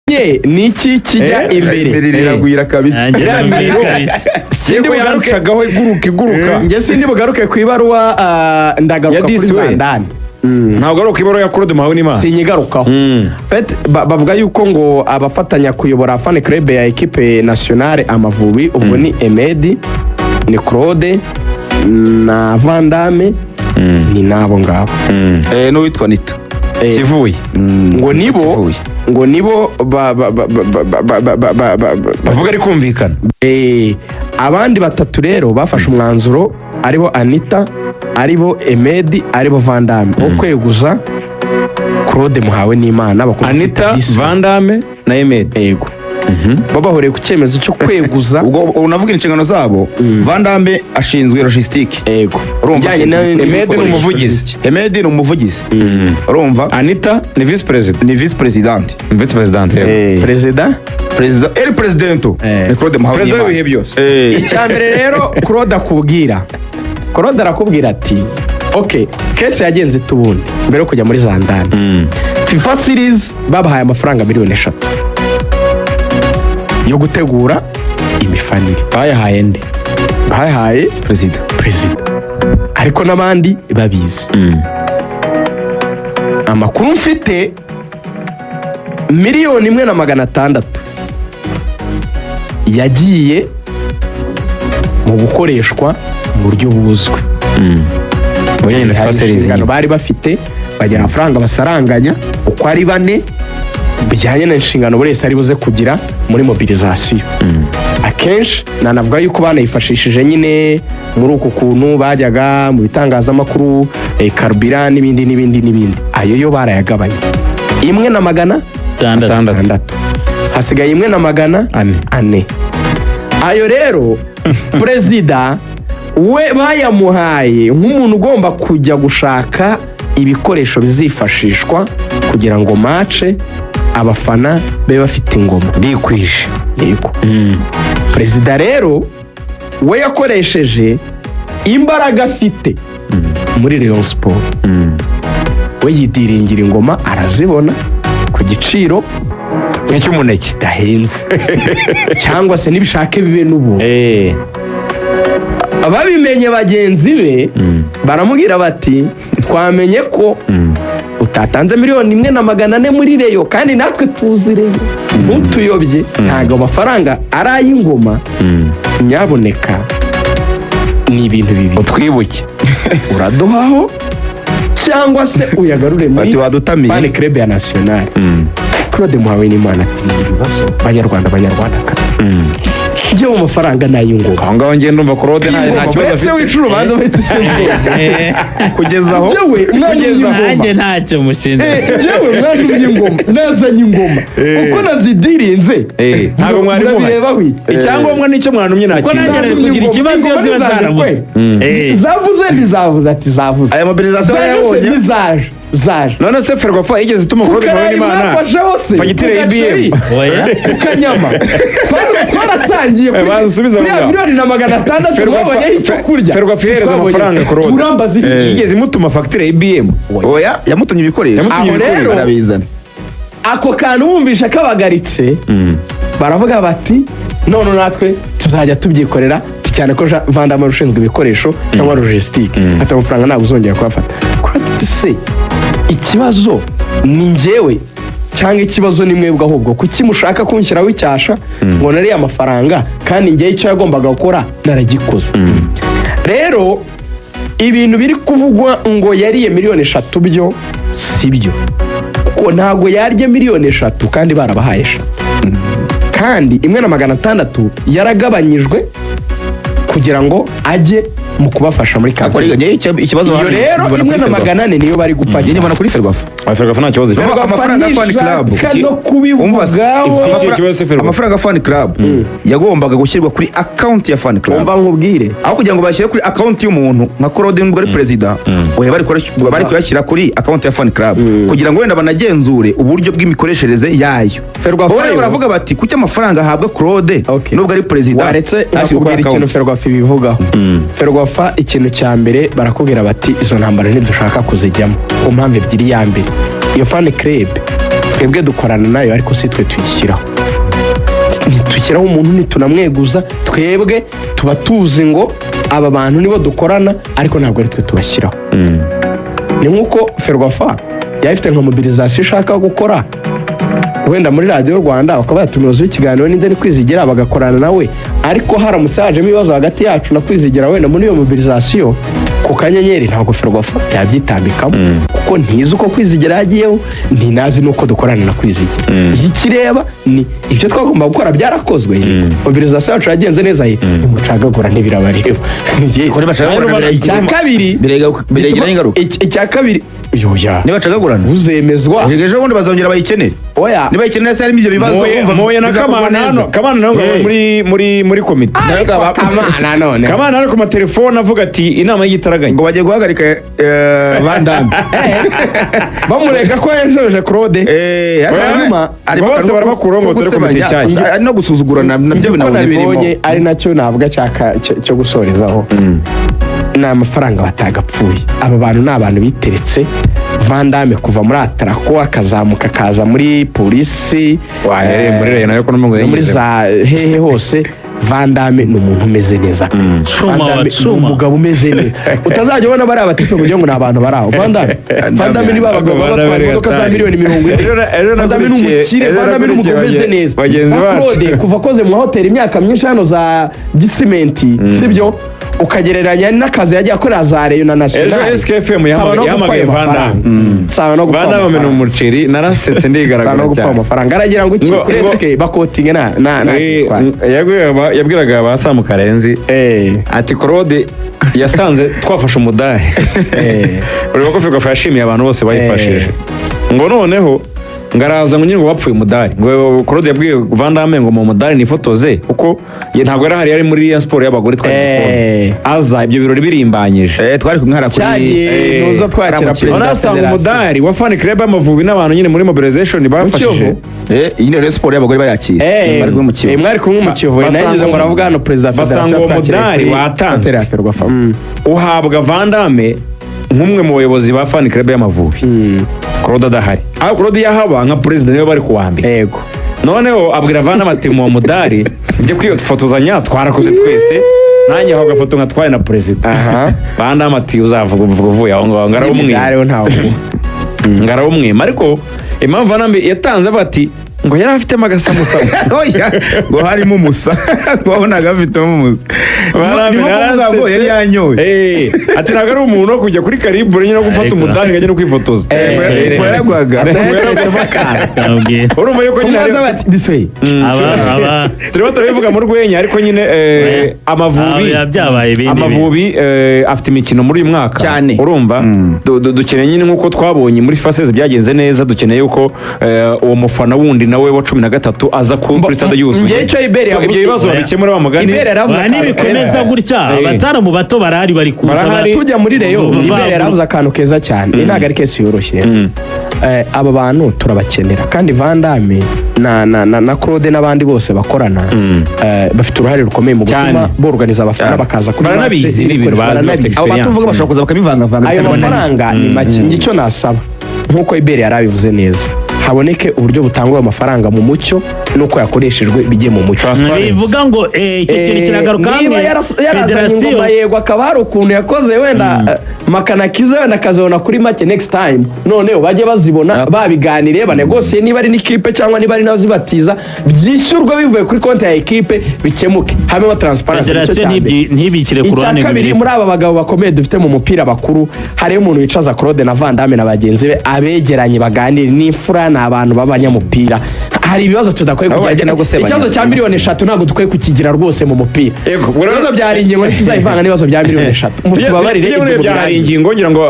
Ye, ni iki kijya imbere? Imiriro iragwira kabisa. Nanjye Iriya ndamwira miriro. kabisa. Sindi Yego, bugaruke. yarucagaho iguruka iguruka. Njye sindi bugaruke ku ibaruwa, ndagaruka Ya kuri disi we. Zandani. Ntabwo ari uko ibaruwa ya Claude Muhawenimana. Sinyigarukaho. Fait, bavuga yuko ngo abafatanya kuyobora fan club ya équipe nationale Amavubi, ubwo ni Emedi, ni Claude na Vandame, ni n'abo ngabo. N'uwitwa Nita. Kivuye. Ngo nibo Kivuye. Ngo nibo ba ba ba ba ba ba ba ba ba ba Bavuga ari kumvikana. Abandi batatu rero bafashe umwanzuro, aribo Anita, aribo Emedi, aribo Vandame, wo kweguza Claude Muhawenimana bakunda Anita, kwita Disi. Vandame na Emedi. Yego, bo bahuriye ku cyemezo cyo kweguza. Ubwo unavuga inshingano zabo, Vandambe ashinzwe logistique. Urumva? Bijyanye Emedi ni umuvugizi. Emedi ni umuvugizi, urumva? Anita ni visi perezida. Ni vice president. Visi president, yego. Perezida. Perezida, el presidente, ni Claude Perezida Muhawenimana. w'ibihe byose. Icya mbere rero Claude akubwira, Claude arakubwira ati: "Ok, case yagenze ite?" Ubundi mbere yo kujya muri Zandani, FIFA Series babahaye amafaranga miliyoni 3 yo gutegura imifanire. Bayahaye ndi? Bayahaye Perezida. perezida, ariko n'abandi babizi. Amakuru mfite, 1,600,000 yagiye mu gukoreshwa mu buryo buzwi. Mu bijyanye na Hari FIFA Series. inshingano bari bafite, bagira amafaranga basaranganya uko ari bane, bijyanye n'inshingano buri wese ari buze kugira muri mobilisation. Akenshi nanavuga yuko banayifashishije nyine muri uku kuntu bajyaga mu bitangazamakuru, karubira n'ibindi n'ibindi n'ibindi. Ayo yo barayagabanye, imwe na magana Tandatu. Atandatu. atandatu, hasigaye imwe na magana ane. ane. Ayo rero perezida we bayamuhaye nk'umuntu ugomba kujya gushaka ibikoresho bizifashishwa kugira ngo match abafana babe bafite ingoma bikwije. Yego. Perezida rero we yakoresheje imbaraga afite muri Rayon Sport, we yidiringira ingoma, arazibona ku giciro nk'icy'umuneke kidahenze, cyangwa se nibishake bibe n'ubu. Babimenye bagenzi be baramubwira bati: "Twamenye ko utatanze 1,400,000 muri Rayon, kandi natwe tuzi Rayon, ntutuyobye, ntabwo amafaranga ari ay'ingoma. Nyaboneka, ni ibintu bibiri: Utwibuke, uraduhaho cyangwa se uyagarure muri Bati wadutamiye. fan club ya nationale." Claude Muhawenimana ati: "Ni ibibazo, banyarwanda, banyarwandakazi, njye mu mafaranga ni ay'ingoma." Aho ngaho ngenda umva Claude nta kibazo Uretse afite. wica urubanza, uretse se. Kugeza aho. Njyewe mwana Kugeza aho. Nanjye ntacyo mushinja. Njyewe mwana w'ingoma, nazanye ingoma uko nazidirinze. Ntabwo mwari muhari. Murabireba wiki. Icyangombwa nicyo mwantumye nta Kuko kintu. nanjye nari kugira ikibazo iyo ziba zarabuze. Zavuze ntizavuze? Ati: "Zavuze." Aya mobilisation Zaje se? yarayabonye. Ntizaje? Zaje. None se Ferwafa yigeze ituma Claude Karayi Muhawenimana mwafashe hose fagitire ya IBM? Oya. Ku kanyama twarasangiye Bazisubiza kuri aho ya ngaho. 1,600,000. twabonyeho icyo kurya. Ferwafa ihereza Twabonye. amafaranga Claude. Turambaza iki? Yigeze imutuma fagitire ya IBM? Oya, yamutumye ibikoresho. Yamutumye Aho ibikoresho. rero Arabizana. ako kantu bumvisha kabagaritse, baravuga bati: "None natwe tuzajya tubyikorera," cyane ko Jean Van ushinzwe ibikoresho cyangwa logistique ati: "Amafaranga ntabwo uzongera kuyafata." Claude se, ikibazo ni njyewe cyangwa ikibazo ni mwebwe? Ahubwo kuki mushaka kunshyiraho icyasha ngo nariya amafaranga, kandi njyewe icyo yagombaga gukora naragikoze? Rero ibintu biri kuvugwa ngo yariye miliyoni 3 byo si byo, kuko ntabwo yarya miliyoni 3 kandi barabahaye 3, kandi 1,600,000 yaragabanyijwe kugira ngo ajye mu kubafasha muri Ariko kampani. njyewe ikibazo Iyo rero mbibona imwe kuri na Ferwafa. magana ane niyo bari gupfa. Njye mbona kuri Ferwafa. Ferwafa nta kibazo ifite. Ferwafa amafaranga ya fan club. Ntishaka no kubivugaho. Ifite ikihe kibazo se Ferwafa? Amafaranga ya fan club yagombaga gushyirwa kuri account ya fan club. Umva nkubwire. Aho kugira ngo bashyire kuri account y'umuntu nka Claude nubwo ari perezida, oya, bari kuyashyira kuri account ya fan club kugira ngo wenda banagenzure uburyo bw'imikoreshereze yayo. Ferwafa Bo rero baravuga bati: "Kuki amafaranga ahabwa Claude nubwo ari perezida, Waretse ntashyirwe kuri nkakubwira ikintu account?" Ferwafa ibivugaho. Ferwafa, ikintu cya mbere barakubwira bati: "Izo ntambara ntidushaka kuzijyamo," ku mpamvu ebyiri. Ya mbere, iyo fan club Twebwe dukorana nayo, ariko si twe tuyishyiraho. Ntitushyiraho umuntu, ntitunamweguza. Twebwe tuba tuzi ngo aba bantu nibo dukorana, ariko ntabwo ari twe tubashyiraho. Ni nk'uko FERWAFA yaba ifite nka mobilisation ishaka gukora wenda muri Radiyo Rwanda, bakaba batumiye umuyobozi w'ikiganiro n'indi ni Kwizigira, bagakorana nawe. Ariko haramutse hajemo ibibazo hagati yacu na Kwizigira wenda muri iyo mobilisation ku Kanyenyeri, ntabwo FERWAFA yabyitambikamo, kuko ntizi uko Kwizigira yagiyeho, ntinazi n'uko dukorana na Kwizigira. Ikireba ni ibyo twagomba gukora byarakozwe, mobilisation yacu yagenze neza, ye nimucagagura ntibirabareba. Yes. Kuri bacagagurana. Icya kabiri Biregiraho ingaruka. Icya kabiri, yoya. Nibacagagurana, Uzemezwa. ejo bundi bazongera bayikenere. Oya. Nibayikenera se harimo ibyo bibazo, urumva Moye na bizakorwa Kamana neza. hano, Kamana nawe ngo Hey. muri komite. Ariko Kamana none. Kamana ari ku matelefone avuga ati inama y'igitaraganya. Ngo bagiye guhagarika Van Damme. Bamureka ko yajoje Claude. Hanyuma, bose barabakuraho ngo dore komite nshyashya. Ari no gusuzugurana nabyo uko binabonye birimo. nabibonye, ari nacyo navuga cyo gusorezaho, ni amafaranga batagapfuye. Aba bantu ni abantu biteretse. Van Damme kuva muri Atraco akazamuka akaza muri polisi, Wahereye muri Rayon ariko no mu no muri za hehe hose, Van Damme ni umuntu umeze neza. Cuma Van wa Damme ni cuma. umugabo umeze neza, utazajya ubona bariya batipe ngo ugire ngo ni abantu bari aho. Van Damme, Van Damme ni ba bagabo baba batwara imodoka za miliyoni 40. Ejo Van Damme ni umukire, ejo Van Damme ni umugabo umeze nakurikiye neza. bagenzi Ba bacu. Claude kuva akoze mu mahoteli imyaka myinshi hano za Gisimenti, sibyo, ukagereranya n'akazi yagiye akorera za Rayon na National. Ejo SKFM Saba no gupfa yahamagaye ayo Van mafaranga. Damme. Saba no gupfa Van Damme amena amafaranga. umuceri, narasetse Saba ndigaragara no gupfa cyane. amafaranga, aragira ngo iki? Kuri SK bakotinge na Yabwiraga ba Samu Karenzi ati Claude yasanze twafashe umudari. Ureba ko FERWAFA yashimiye abantu bose bayifashije, ngo noneho ngo araza ngo nyine ngo bapfuye umudari, ngo Claude yabwiye Van Damme ngo mu mudari nifotoze, kuko ye ntabwo yari ahari, yari muri Rayon Sport y'abagore twari Eh. igikombe, aza ibyo birori birimbanyije. Twari kumwe hariya kuri Cyagiye nuza twakira Hariya mu perezida Kiyovu. wa asanga federasiyo. umudari wa fan club y'Amavubi n'abantu nyine muri mobilization bafashije. Kiyovu? Iyi ni Rayon Sport y'abagore bayakira. Bari kumwe mu Kiyovu. Mwari kumwe mu Kiyovu. Basanga Nagize ngo aravuga hano perezida wa basanga federasiyo uwo twakiriye mudari kuri watanzwe. hoteli ya FERWAFA. Uhabwa Van Damme nk'umwe mu bayobozi ba fan club y'Amavubi, Claude adahari. Aho Claude yahaba nka perezida, niwe bari kuwa mbere. Noneho abwira Van Damme ati mu mudari njye kwifotozanya, twarakoze twese, nanjye aho agafoto nkatwaye na perezida. Van Damme ati uzavuga uvuga uvuye aho ngaho, Imidari ngarawumwima, we ntawe. ngarawumwima. Ariko impamvu Van Damme yatanze avuga ati ngo yari afitemo agasamusamu. Oya, ngo harimo umusa, ngo wabonaga afitemo umusa. Van Damme Ni nko kuvuga ngo yari yanyoye. Ati ntabwo ari umuntu wo kujya kuri karibure nyine no gufata Ariko- umudari ngo ajye no kwifotoza. Ngo yaragwaga. Yateretsemo akantu. Ababwira. Urumva yuko nyine Umubaza bati this way. Aba turimo turabivuga mu rwenya, ariko nyine Amavubi Aba byabaye ibindi. Amavubi afite imikino muri uyu mwaka. Cyane. Urumva dukeneye nyine, nk'uko twabonye muri phase byagenze neza, dukeneye yuko uwo mufana wundi nawe wa 13 aza kuri stade yuzuye. Njye icyo Iberi So, yavuze- ibyo bibazo Oya. babikemura wa mugani. Iberi yaravuze Ba akantu nibikomeza keza. gutya, abataramu bato barahari, bari kuza. Barahari. Tujya muri Rayon, Iberi yaravuze akantu keza cyane. Iyi ntabwo ari case yoroshye. Aba bantu turabakenera, kandi Van Damme na Claude n'abandi bose bakorana bafite uruhare rukomeye mu gutuma Cyane. borganiza abafana bakaza kuri Baranabizi, match, ni ibintu bazi, bafite baranabizi. Abo batuvuga bashobora kuza bakabivangavanga Ayo bikabonana. mafaranga ni make. Njye icyo nasaba, nk'uko Iberi yari abivuze neza, haboneke uburyo butangwa ayo mafaranga mu mucyo, n'uko yakoreshejwe bijye mu mucyo. Bivuga ngo icyo kintu kiragaruka Niba hamwe yarazanye federasiyo ingoma, yego, akaba hari ukuntu yakoze wenda makanakize, wenda akazibona kuri make next time, noneho bajye bazibona babiganiriye, banegosiye, niba ari n'ikipe cyangwa niba ari n'abazibatiza, byishyurwe bivuye kuri konti ya ekipe, bikemuke, habemo transparency. Nicyo Federasiyo cya mbere. ntibikire ku Icya ruhande ngo kabiri, ibireke. muri aba bagabo bakomeye dufite mu mupira bakuru, hariyo umuntu wicaza Claude na Van Damme na bagenzi be, abegeranye, baganire n'imfura, ni abantu b'abanyamupira. Hari ibibazo tudakwiye Nabo kugira. bajya no gusebanya. Ikibazo cya miliyoni 3 ntabwo dukwiye kukigira rwose mu mupira. Yego, ubwo rero- Ibibazo bya Haringingo ntituzayivanga n'ibibazo bya miliyoni 3. Tujye Mutubabarire, tujye muri ibyo ibyo bya mubirangize. Haringingo ngira ngo